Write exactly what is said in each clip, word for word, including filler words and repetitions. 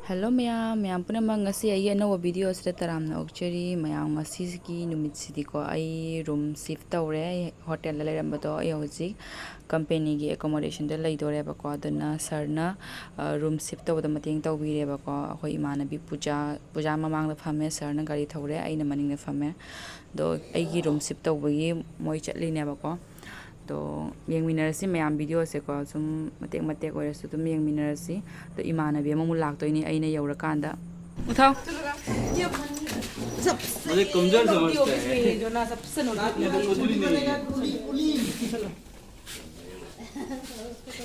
Hello ꯃꯌꯥꯝ, ꯃꯌꯥꯝ ꯄꯨꯝꯅꯃꯛ, ꯉꯁꯤ ꯑꯩꯒꯤ ꯑꯅꯧꯕ video ꯑꯁꯤꯗ ꯇꯔꯥꯝꯅ ꯑꯣꯛꯆꯔꯤ꯫ ꯃꯌꯥꯝ, ꯉꯁꯤꯒꯤ ꯅꯨꯃꯤꯠꯁꯤꯗꯤꯀꯣ, ꯑꯩ room shift ꯇꯧꯔꯦ꯫ ꯑꯩ hotel ꯗ ꯂꯩꯔꯝꯕꯗꯣ ꯑꯩ ꯍꯧꯖꯤꯛ company ꯒꯤ accommodation ꯗ ꯂꯩꯗꯣꯔꯦꯕꯀꯣ꯫ ꯑꯗꯨꯅ sir ꯅ, ꯑ, room shift ꯇꯧꯕꯗ ꯃꯇꯦꯡ ꯇꯧꯕꯤꯔꯦꯕꯀꯣ꯫ ꯑꯩꯈꯣꯏ ꯏꯃꯥꯟꯅꯕꯤ ꯄꯨꯖꯥ, ꯄꯨꯖꯥ ꯃꯃꯥꯡꯗ ꯐꯝꯃꯦ, sir ꯅ ꯒꯥꯔꯤ ꯊꯧꯔꯦ, ꯑꯩꯅ ꯃꯅꯤꯡꯗ ꯐꯝꯃꯦ꯫ ꯑꯗꯣ ꯑꯩꯒꯤ room shift ꯇꯧꯕꯒꯤ ꯃꯣꯏ ꯆꯠꯂꯤꯅꯦꯕꯀꯣ꯫ ꯑꯗꯣ ꯌꯦꯡꯃꯤꯟꯅꯔꯁꯤ ꯃꯌꯥꯝ video ꯁꯦꯀꯣ, ꯁꯨꯝ ꯃꯇꯦꯛ ꯃꯇꯦꯛ ꯑꯣꯏꯔꯁꯨ ꯑꯗꯨꯝ ꯌꯦꯡꯃꯤꯟꯅꯔꯁꯤ꯫ ꯑꯗꯣ ꯏꯃꯥꯟꯅꯕꯤ ꯑꯃꯃꯨꯛ ꯂꯥꯛꯇꯣꯏꯅꯤ ꯑꯩꯅ ꯌꯧꯔꯀꯥꯟꯗ꯫ ꯎꯊꯥꯎ꯫ मुझे कमजोर समझता है। ये जो ना सबसे नोट किया। चलो।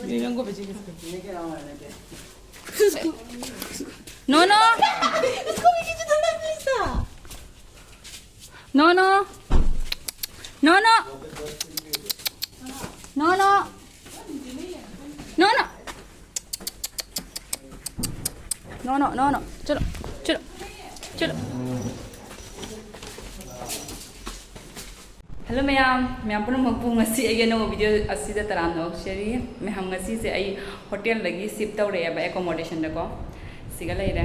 ये रंगों पे चेंज कर। No, no. इसको भी खींचो, थोड़ा खींचता। No, no. No, no. No, no. No, no. No, no, no, no. चलो, चलो, चलो। Hello ꯃꯌꯥꯝ, ꯃꯌꯥꯝ ꯄꯨꯝꯅꯃꯛꯄꯨ ꯉꯁꯤ ꯑꯩꯒꯤ ꯑꯅꯧꯕ video ꯑꯁꯤꯗ ꯇꯔꯥꯝꯅ ꯑꯣꯛꯆꯔꯤ꯫ ꯃꯌꯥꯝ, ꯉꯁꯤꯁꯦ ꯑꯩ hotel ꯗꯒꯤ shift ꯇꯧꯔꯛꯑꯦꯕ accommodation ꯗꯀꯣ꯫ ꯁꯤꯒ ꯂꯩꯔꯦ꯫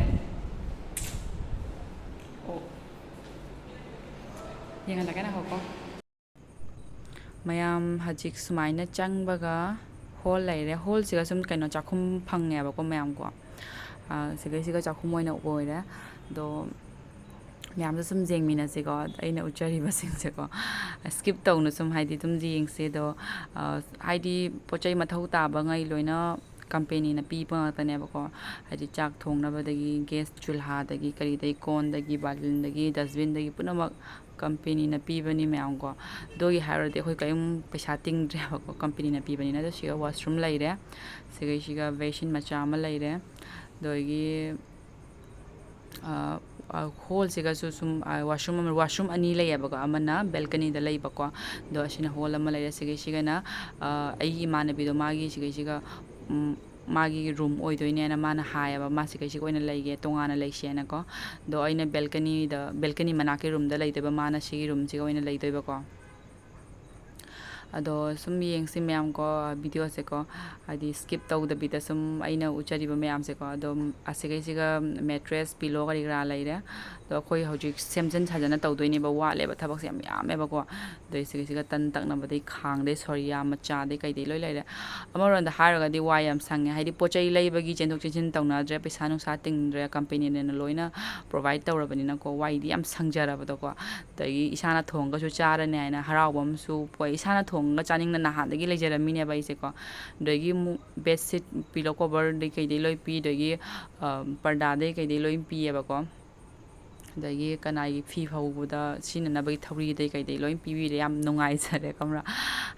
ꯑꯣ꯫ ꯌꯦꯡꯍꯜꯂꯛꯀꯦ, ꯉꯥꯏꯈꯣꯀꯣ꯫ ꯃꯌꯥꯝ, ꯍꯧꯖꯤꯛ ꯁꯨꯃꯥꯏꯅ ꯆꯪꯕꯒ hall ꯂꯩꯔꯦ꯫ Hall ꯁꯤꯒ ꯁꯨꯝ ꯀꯩꯅꯣ ꯆꯥꯛꯈꯨꯝ ꯐꯪꯉꯦꯕꯀꯣ ꯃꯌꯥꯝꯀꯣ꯫ ꯑꯥ, ꯁꯤꯒꯩꯁꯤꯒ ꯆꯥꯛꯈꯨꯝ ꯑꯣꯏꯅ ꯑꯣꯏꯔꯦ꯫ ꯑꯗꯣ ꯃꯌꯥꯝꯁꯨ ꯁꯨꯝ ꯌꯦꯡꯃꯤꯟꯅꯁꯤꯀꯣ, ꯑꯩꯅ ꯎꯠꯆꯔꯤꯕꯁꯤꯡꯁꯦꯀꯣ꯫ Skip ꯇꯧꯅ ꯁꯨꯝ ꯍꯥꯏꯗꯤ ꯑꯗꯨꯝ ꯌꯦꯡꯁꯤ꯫ ꯑꯗꯣ, ꯑꯥ, ꯍꯥꯏꯗꯤ ꯄꯣꯠ ꯆꯩ ꯃꯊꯧ ꯇꯥꯕꯉꯩ ꯂꯣꯏꯅ company ꯅ ꯄꯤꯕ ꯉꯥꯛꯇꯅꯦꯕꯀꯣ꯫ ꯍꯥꯏꯗꯤ ꯆꯥꯛ ꯊꯣꯡꯅꯕꯗꯒꯤ, gas ꯆꯨꯜꯍꯥꯗꯒꯤ, ꯀꯔꯤꯗꯒꯤ, ꯀꯣꯟꯗꯒꯤ, ꯕꯥꯜꯇꯤꯟꯗꯒꯤ, dustbin ꯗꯒꯤ ꯄꯨꯝꯅꯃꯛ company ꯅ ꯄꯤꯕꯅꯤ ꯃꯌꯥꯝꯀꯣ꯫ ꯑꯗꯨꯒꯤ ꯍꯥꯏꯔꯨꯔꯗꯤ ꯑꯩꯈꯣꯏ ꯀꯔꯤꯝ ꯄꯩꯁꯥ ꯇꯤꯡꯗ꯭ꯔꯦꯕꯀꯣ, company ꯅ ꯄꯤꯕꯅꯤꯅ꯫ ꯑꯗꯣ ꯁꯤꯒ washroom ꯂꯩꯔꯦ, ꯁꯤꯒꯩꯁꯤꯒ basin ꯃꯆꯥ ꯑꯃ ꯂꯩꯔꯦ꯫ ꯑꯗꯒꯤ, ꯑ, ꯑ, hall ꯁꯤꯒꯁꯨ ꯁꯨꯝ, ꯑ, washroom ꯑꯃ, washroom ꯑꯅꯤ ꯂꯩꯌꯦꯕꯀꯣ, ꯑꯃꯅ balcony ꯗ ꯂꯩꯕꯀꯣ, ꯑꯗꯣ ꯑꯁꯤꯅ hall ꯑꯃ ꯂꯩꯔꯦ꯫ ꯁꯤꯒꯩꯁꯤꯒꯅ, ꯑ, ꯑꯩꯒꯤ ꯏꯃꯥꯟꯅꯕꯤꯗꯣ ꯃꯥꯒꯤ ꯁꯤꯒꯩꯁꯤꯒ, ꯎꯝ, ꯃꯥꯒꯤ room ꯑꯣꯏꯗꯣꯏꯅꯦꯅ ꯃꯥꯅ ꯍꯥꯏꯌꯦꯕ, "ꯃꯥ ꯁꯤꯒꯩꯁꯤꯒ ꯑꯣꯏꯅ ꯂꯩꯒꯦ, ꯇꯣꯉꯥꯟꯅ ꯂꯩꯁꯦꯅꯀꯣ"꯫ ꯑꯗꯣ ꯑꯩꯅ balcony ꯗ, balcony ꯃꯅꯥꯛꯀꯤ room ꯗ ꯂꯩꯗꯣꯏꯕ, ꯃꯥꯅ ꯁꯤꯒꯤ room ꯁꯤꯒ ꯑꯣꯏꯅ ꯂꯩꯗꯣꯏꯕꯀꯣ꯫ ꯑꯗꯣ ꯁꯨꯝ ꯌꯦꯡꯁꯤ ꯃꯌꯥꯝ ꯀꯣ, ꯚꯤꯗꯤꯑꯣꯁꯦꯀꯣ, ꯍꯥꯏꯗꯤ skip ꯇꯧꯗꯕꯤꯗ ꯁꯨꯝ ꯑꯩꯅ ꯎꯠꯆꯔꯤꯕ ꯃꯌꯥꯝꯁꯦꯀꯣ꯫ ꯑꯗꯣ ꯑꯁꯤꯈꯩꯁꯤꯒ mattress, pillow ꯀꯔꯤ ꯀꯔꯥ ꯂꯩꯔꯦ꯫ ꯑꯗꯣ ꯑꯩꯈꯣꯏ ꯍꯧꯖꯤꯛ ꯁꯦꯝꯖꯤꯟ ꯁꯥꯖꯟꯅ ꯇꯧꯗꯣꯏꯅꯦꯕ, ꯋꯥꯠꯂꯦꯕ, ꯊꯕꯛꯁꯦ ꯌꯥꯝ ꯌꯥꯝꯃꯦꯕꯀꯣ꯫ ꯑꯗꯩ ꯁꯤꯒꯤꯁꯤꯒ ꯇꯟ ꯇꯛꯅꯕꯗꯩ ꯈꯥꯡꯗꯩ ꯁꯣꯔꯤꯌꯥ ꯃꯆꯥꯗꯩ ꯀꯩꯗꯩ ꯂꯣꯏ ꯂꯩꯔꯦ꯫ ꯑꯃꯔꯣꯝꯗ ꯍꯥꯏꯔꯒꯗꯤ ꯋꯥꯏ ꯌꯥꯝ ꯁꯪꯉꯦ, ꯍꯥꯏꯗꯤ ꯄꯣꯠ ꯆꯩ ꯂꯩꯕꯒꯤ ꯆꯦꯟꯊꯣꯛ ꯆꯦꯟꯁꯤꯟ ꯇꯧꯅꯗ꯭ꯔꯦ, ꯄꯩꯁꯥ ꯅꯨꯡꯁꯥ ꯇꯤꯡꯗ꯭ꯔꯦ, companyꯅ ꯂꯣꯏꯅ provide ꯇꯧꯔꯕꯅꯤꯅꯀꯣ꯫ ꯋꯥꯏꯗꯤ ꯌꯥꯝ ꯁꯪꯖꯔꯕꯗꯣꯀꯣ꯫ ꯑꯗꯒꯤ ꯏꯁꯥꯅ ꯊꯣꯡꯉꯒꯁꯨ ꯆꯥꯔꯅꯤ ꯍꯥꯏꯅ ꯍꯔꯥꯎꯕ ꯑꯃꯁꯨ ꯄꯣꯛꯑꯦ꯫ ꯏꯁꯥꯅ ꯊꯣꯡꯉꯒ ꯆꯥꯅꯤꯡꯅ ꯅꯍꯥꯟꯗꯒꯤ ꯂꯩꯖꯔꯝꯃꯤꯅꯦꯕ ꯑꯩꯁꯦꯀꯣ꯫ ꯑꯗꯒꯤ ꯑꯃꯨꯛ bedsheet, pillow coverꯗꯩ ꯀꯩꯗꯩ ꯂꯣꯏ ꯄꯤ, ꯑꯗꯒꯤ, ꯑ, ꯄꯔꯗꯥꯗꯩ ꯀꯩꯗꯩ ꯂꯣꯏ ꯄꯤꯌꯦꯕꯀꯣ꯫ ꯑꯗꯒꯤ ꯀꯅꯥꯒꯤ ꯐꯤ ꯐꯧꯕꯗ ꯁꯤꯖꯤꯟꯅꯅꯕꯒꯤ ꯊꯧꯔꯤꯗꯩ ꯀꯩꯗꯩ ꯂꯣꯏ ꯄꯤꯕꯤꯔꯦ꯫ ꯌꯥꯝ ꯅꯨꯡꯉꯥꯏꯖꯔꯦ, ꯈꯪꯕ꯭ꯔꯥ?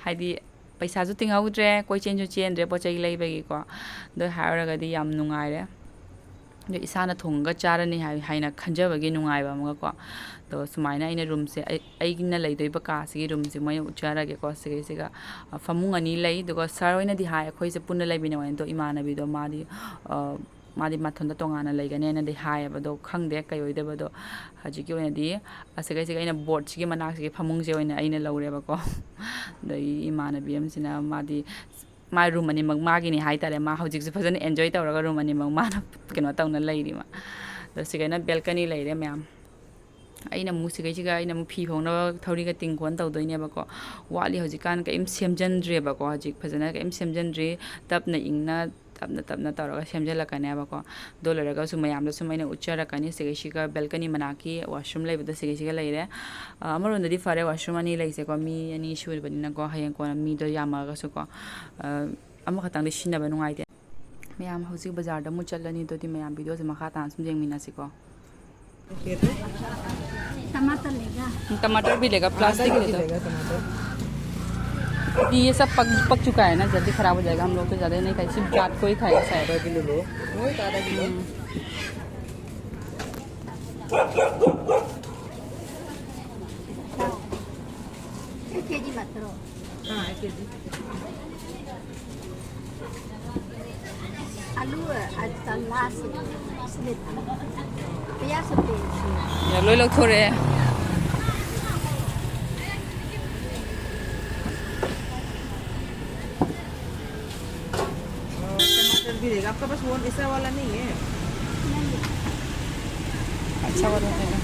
ꯍꯥꯏꯗꯤ ꯄꯩꯁꯥꯁꯨ ꯇꯤꯡꯍꯧꯗ꯭ꯔꯦ, ꯀꯣꯏ ꯆꯦꯟꯁꯨ ꯆꯦꯟꯗ꯭ꯔꯦ ꯄꯣꯠ ꯆꯩ ꯂꯩꯕꯒꯤꯀꯣ꯫ ꯑꯗꯨ ꯍꯥꯏꯔꯨꯔꯒꯗꯤ ꯌꯥꯝ ꯅꯨꯡꯉꯥꯏꯔꯦ꯫ ꯑꯗꯣ ꯏꯁꯥꯅ ꯊꯣꯡꯉꯒ ꯆꯥꯔꯅꯤ ꯍꯥꯏ-, ꯍꯥꯏꯅ ꯈꯟꯖꯕꯒꯤ ꯅꯨꯡꯉꯥꯏꯕ ꯑꯃꯒꯀꯣ꯫ ꯑꯗꯣ ꯁꯨꯃꯥꯏꯅ ꯑꯩꯅ roomꯁꯦ, ꯑꯩ, ꯑꯩꯅ ꯂꯩꯗꯣꯏꯕ ꯀꯥꯁꯤꯒꯤ roomꯁꯦ ꯃꯣꯏꯅ ꯎꯠꯆꯔꯒꯦꯀꯣ꯫ ꯁꯤꯒꯩꯁꯤꯒ, ꯑ, ꯐꯃꯨꯡ ꯑꯅꯤ ꯂꯩ꯫ ꯑꯗꯨꯒ sir ꯍꯣꯏꯅꯗꯤ ꯍꯥꯏ ꯑꯩꯈꯣꯏꯁꯦ ꯄꯨꯟꯅ ꯂꯩꯃꯤꯟꯅꯧ ꯍꯥꯏꯅ, ꯑꯗꯣ ꯏꯃꯥꯟꯅꯕꯤꯗꯣ ꯃꯥꯗꯤ, ꯑ, ꯃꯥꯗꯤ ꯃꯊꯟꯇ ꯇꯣꯉꯥꯟꯅ ꯂꯩꯒꯅꯤ ꯍꯥꯏꯅꯗꯤ ꯍꯥꯏꯌꯦꯕ꯫ ꯑꯗꯣ ꯈꯪꯗꯦ ꯀꯩ ꯑꯣꯏꯗꯣꯏꯕꯗꯣ꯫ ꯍꯧꯖꯤꯛꯀꯤ ꯑꯣꯏꯅꯗꯤ ꯑꯁꯤꯒꯩꯁꯤꯒ ꯑꯩꯅ boardꯁꯤꯒꯤ ꯃꯅꯥꯛꯁꯤꯒꯤ ꯐꯃꯨꯡꯁꯦ ꯑꯣꯏꯅ ꯑꯩꯅ ꯂꯧꯔꯦꯕꯀꯣ꯫ ꯑꯗꯒꯤ ꯏꯃꯥꯟꯅꯕꯤ ꯑꯃꯁꯤꯅ ꯃꯥꯗꯤ ꯃꯥꯏ room ꯑꯅꯤꯃꯛ ꯃꯥꯒꯤꯅꯤ ꯍꯥꯏꯇꯥꯔꯦ꯫ ꯃꯥ ꯍꯧꯖꯤꯛꯁꯨ ꯐꯖꯅ enjoy ꯇꯧꯔꯒ room ꯑꯅꯤꯃꯛ ꯃꯥꯅ ꯀꯩꯅꯣ ꯇꯧꯅ ꯂꯩꯔꯤ ꯃꯥ꯫ ꯑꯗꯣ ꯁꯤꯒꯩꯅ balcony ꯂꯩꯔꯦ ꯃꯌꯥꯝ꯫ ꯑꯩꯅ ꯑꯃꯨꯛ ꯁꯤꯒꯩꯁꯤꯒ ꯑꯩꯅ ꯑꯃꯨꯛ ꯐꯤ ꯐꯧꯅꯕ ꯊꯧꯔꯤ ꯀꯇꯤꯡ ꯈꯣꯟ ꯇꯧꯗꯣꯏꯅꯦꯕꯀꯣ꯫ ꯋꯥꯠꯂꯤ, ꯍꯧꯖꯤꯛꯀꯥꯟ ꯀꯔꯤꯝ ꯁꯦꯝꯖꯤꯟꯗ꯭ꯔꯦꯕꯀꯣ꯫ ꯍꯧꯖꯤꯛ ꯐꯖꯅ ꯀꯔꯤꯝ ꯁꯦꯝꯖꯤꯟꯗ꯭ꯔꯤ꯫ ꯇꯞꯅ ꯏꯪꯅ, ꯇꯞꯅ ꯇꯞꯅ ꯇꯧꯔꯒ ꯁꯦꯝꯖꯤꯜꯂꯛꯀꯅꯦꯕꯀꯣ꯫ ꯑꯗꯨ ꯂꯣꯏꯔꯒꯁꯨ ꯃꯌꯥꯝꯗ ꯁꯨꯝ ꯑꯩꯅ ꯎꯠꯆꯔꯛꯀꯅꯤ꯫ ꯁꯤꯒꯩꯁꯤꯒ balcony ꯃꯅꯥꯛꯀꯤ washroom ꯂꯩꯕꯗꯣ ꯁꯤꯒꯩꯁꯤꯒ ꯂꯩꯔꯦ꯫ ꯑ, ꯑꯃꯔꯣꯝꯗꯗꯤ ꯐꯔꯦ washroom ꯑꯅꯤ ꯂꯩꯁꯦꯀꯣ, ꯃꯤ ꯑꯅꯤ ꯁꯨꯕꯅꯤꯅꯀꯣ꯫ ꯍꯌꯦꯡ ꯀꯣꯟꯅ ꯃꯤꯗꯣ ꯌꯥꯝꯃꯛꯑꯒꯁꯨꯀꯣ, ꯑ, ꯑꯃꯈꯛꯇꯪꯗꯤ ꯁꯤꯖꯤꯟꯅꯕ ꯅꯨꯡꯉꯥꯏꯇꯦ꯫ ꯃꯌꯥꯝ ꯍꯧꯖꯤꯛ ꯕꯖꯥꯔꯗ ꯑꯃꯨꯛ ꯆꯠꯂꯅꯤ꯫ ꯑꯗꯨꯗꯤ ꯃꯌꯥꯝ ꯚꯤꯗꯤꯑꯣꯁꯦ ꯃꯈꯥ ꯇꯥꯅ ꯁꯨꯝ ꯌꯦꯡꯃꯤꯟꯅꯁꯤꯀꯣ꯫ टमाटर लेगा? टमाटर भी लेगा, आधा प्लास्टिक किलो लेगा। लेगा टमाटर। क्योंकि ये सब पक, पक चुका है ना, जल्दी खराब हो जाएगा। हम लोग तो ज़्यादा ही नहीं खाए, सिर्फ जाट को ही खाएगा शायद। आधा किलो लो, वो एक आधा किलो। हम्म। एक केजी मात्र। हाँ, एक केजी। आलू है, आज कल लास्ट इसलिए। प्याज सब तेल से। ꯌꯥ, ꯂꯣꯏ ꯂꯧꯊꯣꯔꯛꯑꯦ꯫ आपका पास वो ऐसा वाला नहीं है? अच्छा वाला देगा।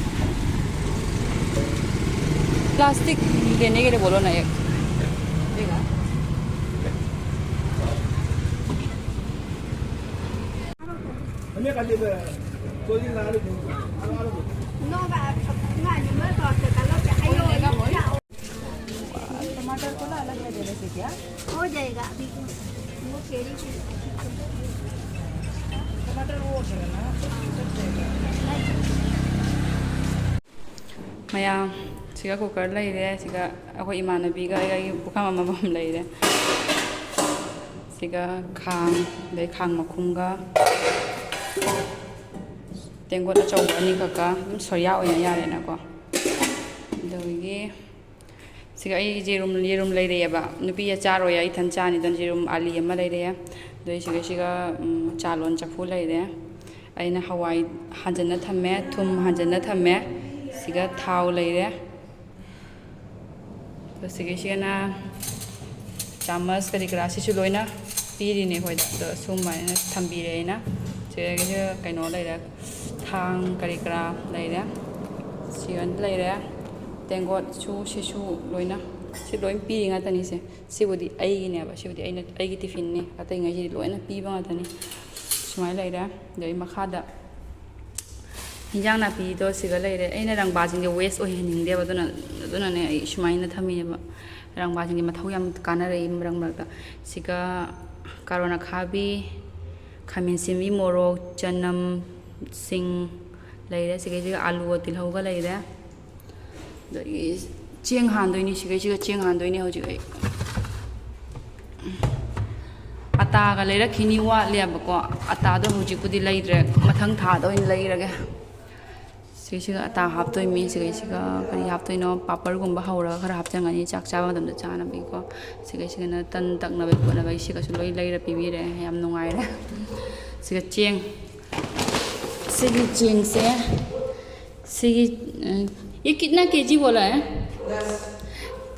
प्लास्टिक देने के लिए बोलो ना एक। देगा। टमाटर को ना अलग में देने से क्या? हो जाएगा अभी तो। वो केरी की। टमाटर वो हो जाएगा ना। ꯃꯌꯥꯝ, ꯁꯤꯒ ꯀꯨꯀꯔ ꯂꯩꯔꯦ, ꯁꯤꯒ ꯑꯩꯈꯣꯏ ꯏꯃꯥꯟꯅꯕꯤꯒ ꯑꯩꯒ ꯑꯩꯒꯤ ꯄꯨꯈꯝ ꯑꯃꯃꯝ ꯂꯩꯔꯦ꯫ ꯁꯤꯒ ꯈꯥꯡ, ꯑꯗꯩ ꯈꯥꯡ ꯃꯈꯨꯝꯒ ꯇꯦꯡꯀꯣꯠ ꯑꯆꯧꯕ ꯑꯅꯤꯈꯛꯀ ꯑꯗꯨꯝ ꯁꯣꯔꯤꯌꯥ ꯑꯣꯏꯅ ꯌꯥꯔꯦꯅꯀꯣ꯫ ꯑꯗꯨꯗꯒꯤ ꯁꯤꯒ ꯑꯩ ꯌꯦꯔꯨꯝ, ꯌꯦꯔꯨꯝ ꯂꯩꯔꯛꯑꯦꯕ꯫ ꯅꯨꯄꯤ ꯆꯥꯔꯣꯏ, ꯑꯩ ꯏꯊꯟ ꯆꯥꯅꯤꯗꯅ ꯌꯦꯔꯨꯝ ꯑꯂꯤ ꯑꯃ ꯂꯩꯔꯛꯑꯦ꯫ ꯑꯗꯩ ꯁꯤꯒ, ꯁꯤꯒ, ꯎꯝ, ꯆꯥꯂꯣꯟ ꯆꯐꯨ ꯂꯩꯔꯦ꯫ ꯑꯩꯅ ꯍꯋꯥꯏ ꯍꯥꯟꯖꯟꯅ ꯊꯝꯃꯦ, ꯊꯨꯝ ꯍꯥꯟꯖꯟꯅ ꯊꯝꯃꯦ꯫ ꯁꯤꯒ ꯊꯥꯎ ꯂꯩꯔꯦ꯫ ꯑꯗꯣ ꯁꯤꯒꯤꯁꯤꯒꯅ ꯆꯥꯃꯁ ꯀꯔꯤ ꯀꯔꯥ ꯁꯤꯁꯨ ꯂꯣꯏꯅ ꯄꯤꯔꯤꯅꯦ ꯑꯩꯈꯣꯏꯗ꯫ ꯑꯗꯣ ꯁꯨꯃꯥꯏꯅ ꯊꯝꯕꯤꯔꯦ ꯑꯩꯅ꯫ ꯁꯤꯗꯒꯤꯁꯨ ꯀꯩꯅꯣ ꯂꯩꯔꯦ, ꯊꯥꯡ ꯀꯔꯤ ꯀꯔꯥ ꯂꯩꯔꯦ, ꯁꯤꯒ ꯂꯩꯔꯦ, ꯇꯦꯡꯀꯣꯠꯁꯨ ꯁꯤꯁꯨ ꯂꯣꯏꯅ, ꯁꯤ ꯂꯣꯏ ꯄꯤꯔꯤ ꯉꯥꯛꯇꯅꯤꯁꯦ꯫ ꯁꯤꯕꯨꯗꯤ ꯑꯩꯒꯤꯅꯦꯕ, ꯁꯤꯕꯨꯗꯤ ꯑꯩꯅ, ꯑꯩꯒꯤ ꯇꯤꯐꯤꯟꯅꯤ, ꯑꯇꯩꯉꯩꯁꯤꯗꯤ ꯂꯣꯏꯅ ꯄꯤꯕ ꯉꯥꯛꯇꯅꯤ꯫ ꯁꯨꯃꯥꯏꯅ ꯂꯩꯔꯦ꯫ ꯑꯗꯩ ꯃꯈꯥꯗ ꯍꯤꯟꯖꯥꯡ ꯅꯥꯄꯤꯗꯣ ꯁꯤꯒ ꯂꯩꯔꯦ꯫ ꯑꯩꯅ ꯔꯪꯕꯥꯁꯤꯡꯁꯦ ꯋꯦꯁ ꯑꯣꯏꯍꯟꯅꯤꯡꯗꯦꯕ, ꯑꯗꯨꯅ, ꯑꯗꯨꯅꯅꯦ ꯑꯩ ꯁꯨꯃꯥꯏꯅ ꯊꯝꯃꯤꯅꯦꯕ꯫ ꯔꯪꯕꯥꯁꯤꯡꯁꯦ ꯃꯊꯧ ꯌꯥꯝ ꯀꯥꯟꯅꯔꯛꯏ ꯃꯔꯛ ꯃꯔꯛꯇ꯫ ꯁꯤꯒ ꯀꯥꯔꯣꯟ ꯑꯈꯥꯕꯤ, ꯈꯥꯃꯦꯟ ꯑꯁꯤꯟꯕꯤ, ꯃꯣꯔꯣꯛ, ꯆꯅꯝ, ꯁꯤꯡ ꯂꯩꯔꯦ꯫ ꯁꯤꯒꯩꯁꯤꯒ ꯑꯥꯂꯨꯒ ꯇꯤꯜꯍꯧꯒ ꯂꯩꯔꯦ꯫ ꯑꯗꯒꯤ ꯆꯦꯡ ꯍꯥꯟꯗꯣꯏꯅꯤ, ꯁꯤꯒꯩꯁꯤꯒ ꯆꯦꯡ ꯍꯥꯟꯗꯣꯏꯅꯤ ꯍꯧꯖꯤꯛ ꯑꯩ꯫ ꯑꯇꯥꯒ ꯂꯩꯔꯛꯈꯤꯅꯤ ꯋꯥꯠꯂꯦꯕꯀꯣ꯫ ꯑꯇꯥꯗꯣ ꯍꯧꯖꯤꯛꯄꯨꯗꯤ ꯂꯩꯗ꯭ꯔꯦ, ꯃꯊꯪ ꯊꯥꯗ ꯑꯣꯏꯅ ꯂꯩꯔꯒꯦ꯫ ꯁꯤꯒꯩꯁꯤꯒ ꯑꯇꯥ ꯍꯥꯞꯇꯣꯏꯅꯤ, ꯁꯤꯒꯩꯁꯤꯒ ꯀꯔꯤ ꯍꯥꯞꯇꯣꯏꯅꯣ? ꯄꯥꯄꯔꯒꯨꯝꯕ ꯍꯧꯔꯒ ꯈꯔ ꯍꯥꯞꯆꯟꯒꯅꯤ, ꯆꯥꯛ ꯆꯥꯕ ꯃꯇꯝꯗ ꯆꯥꯅꯕꯒꯤꯀꯣ꯫ ꯁꯤꯒꯩꯁꯤꯒꯅ ꯇꯟ ꯇꯛꯅꯕꯒꯤ ꯈꯣꯠꯅꯕꯒꯤ ꯁꯤꯒꯁꯨ ꯂꯣꯏ ꯂꯩꯔ ꯄꯤꯕꯤꯔꯦ, ꯌꯥꯝ ꯅꯨꯡꯉꯥꯏꯔꯦ꯫ ꯁꯤꯒ ꯆꯦꯡ, ꯁꯤꯒꯤ ꯆꯦꯡꯁꯦ, ꯁꯤꯒꯤ, ꯎꯝ, ये कितना केजी बोला है?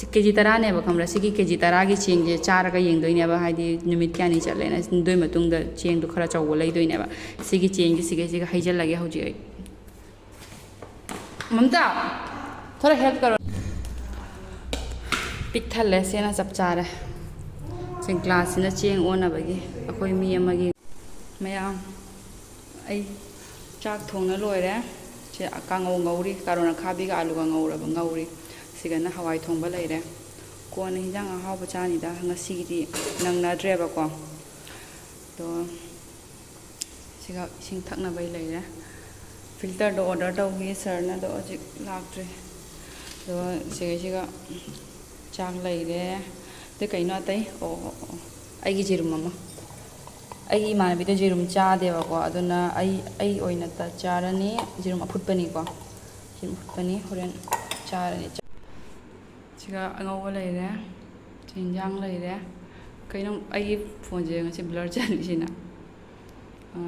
ꯀꯦ ꯖꯤ ꯇꯔꯥꯅꯦꯕ, ꯈꯪꯕ꯭ꯔꯥ? ꯁꯤꯒꯤ ꯀꯦ ꯖꯤ ꯇꯔꯥꯒꯤ ꯆꯦꯡꯁꯦ ꯆꯥꯔꯒ ꯌꯦꯡꯗꯣꯏꯅꯦꯕ, ꯍꯥꯏꯗꯤ ꯅꯨꯃꯤꯠ ꯀꯌꯥꯅꯤ ꯆꯠꯂꯦꯅ꯫ ꯑꯗꯨꯏ ꯃꯇꯨꯡꯗ ꯆꯦꯡꯗꯣ ꯈꯔ ꯆꯧꯕ ꯂꯩꯗꯣꯏꯅꯦꯕ꯫ ꯁꯤꯒꯤ ꯆꯦꯡꯁꯦ ꯁꯤꯒꯩꯁꯤꯒ ꯍꯩꯖꯤꯜꯂꯒꯦ ꯍꯧꯖꯤꯛ ꯑꯩ꯫ ꯃꯝꯇꯥ, ꯊꯣꯔꯥ help ꯀꯔꯣ꯫ ꯄꯤꯛ ꯊꯜꯂꯦ, ꯁꯤꯅ ꯆꯞ ꯆꯥꯔꯦ꯫ ꯁꯤ glass ꯁꯤꯅ ꯆꯦꯡ ꯑꯣꯟꯅꯕꯒꯤ, ꯑꯩꯈꯣꯏ ꯃꯤ ꯑꯃꯒꯤ꯫ ꯃꯌꯥꯝ, ꯑꯩ ꯆꯥꯛ ꯊꯣꯡꯅ ꯂꯣꯏꯔꯦ꯫ ꯁꯤ ꯀꯥꯡꯉꯧ ꯉꯧꯔꯤ, ꯀꯥꯔꯣꯟ ꯑꯈꯥꯕꯤꯒ ꯑꯂꯨꯒ ꯉꯧꯔꯕ, ꯉꯧꯔꯤ꯫ ꯁꯤꯒꯅ ꯍꯋꯥꯏ ꯊꯣꯡꯕ ꯂꯩꯔꯦ꯫ ꯀꯣꯟꯅ ꯍꯤꯟꯖꯥꯡ ꯑꯍꯥꯎꯕ ꯆꯥꯅꯤꯗ, ꯉꯁꯤꯒꯤꯗꯤ ꯅꯪꯅꯗ꯭ꯔꯦꯕꯀꯣ꯫ ꯑꯗꯣ ꯁꯤꯒ ꯏꯁꯤꯡ ꯊꯛꯅꯕꯩ ꯂꯩꯔꯦ꯫ Filter ꯗꯣ order ꯇꯧꯈꯤ sir ꯅ, ꯑꯗꯣ ꯍꯧꯖꯤꯛ ꯂꯥꯛꯇ꯭ꯔꯤ꯫ ꯑꯗꯣ ꯁꯤꯒꯩꯁꯤꯒ ꯆꯥꯛ ꯂꯩꯔꯦ꯫ ꯑꯗꯩ ꯀꯩꯅꯣ ꯑꯇꯩ? ꯑꯣ, ꯑꯣ, ꯑꯣ꯫ ꯑꯩꯒꯤ ꯌꯦꯔꯨꯝ ꯑꯃ꯫ ꯑꯩꯒꯤ ꯏꯃꯥꯟꯅꯕꯤꯗꯣ ꯌꯦꯔꯨꯝ ꯆꯥꯗꯦꯕꯀꯣ, ꯑꯗꯨꯅ ꯑꯩ, ꯑꯩ ꯑꯣꯏꯅ ꯇ-, ꯆꯥꯔꯅꯤ꯫ ꯌꯦꯔꯨꯝ ꯑꯐꯨꯠꯄꯅꯤꯀꯣ꯫ ꯌꯦꯔꯨꯝ ꯑꯐꯨꯠꯄꯅꯤ, ꯍꯣꯔꯦꯟ ꯆꯥꯔꯅꯤ꯫ ꯁꯤꯒ ꯑꯉꯧꯕ ꯂꯩꯔꯦ, ꯁꯤ ꯏꯟꯖꯥꯡ ꯂꯩꯔꯦ꯫ ꯀꯩꯅꯣ ꯑꯩꯒꯤ phone ꯁꯦ ꯉꯁꯤ blur ꯆꯠꯂꯤꯁꯤꯅ? ꯑ,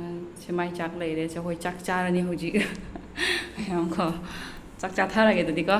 ꯁꯦ ꯃꯥꯏ ꯆꯥꯛ ꯂꯩꯔꯦ꯫ ꯁꯦ ꯑꯩꯈꯣꯏ ꯆꯥꯛ ꯆꯥꯔꯅꯤ ꯍꯧꯖꯤꯛ꯫ ꯃꯌꯥꯝ ꯀꯣ, ꯆꯥꯛ ꯆꯥꯊꯔꯒꯦ ꯑꯗꯨꯗꯤꯀꯣ꯫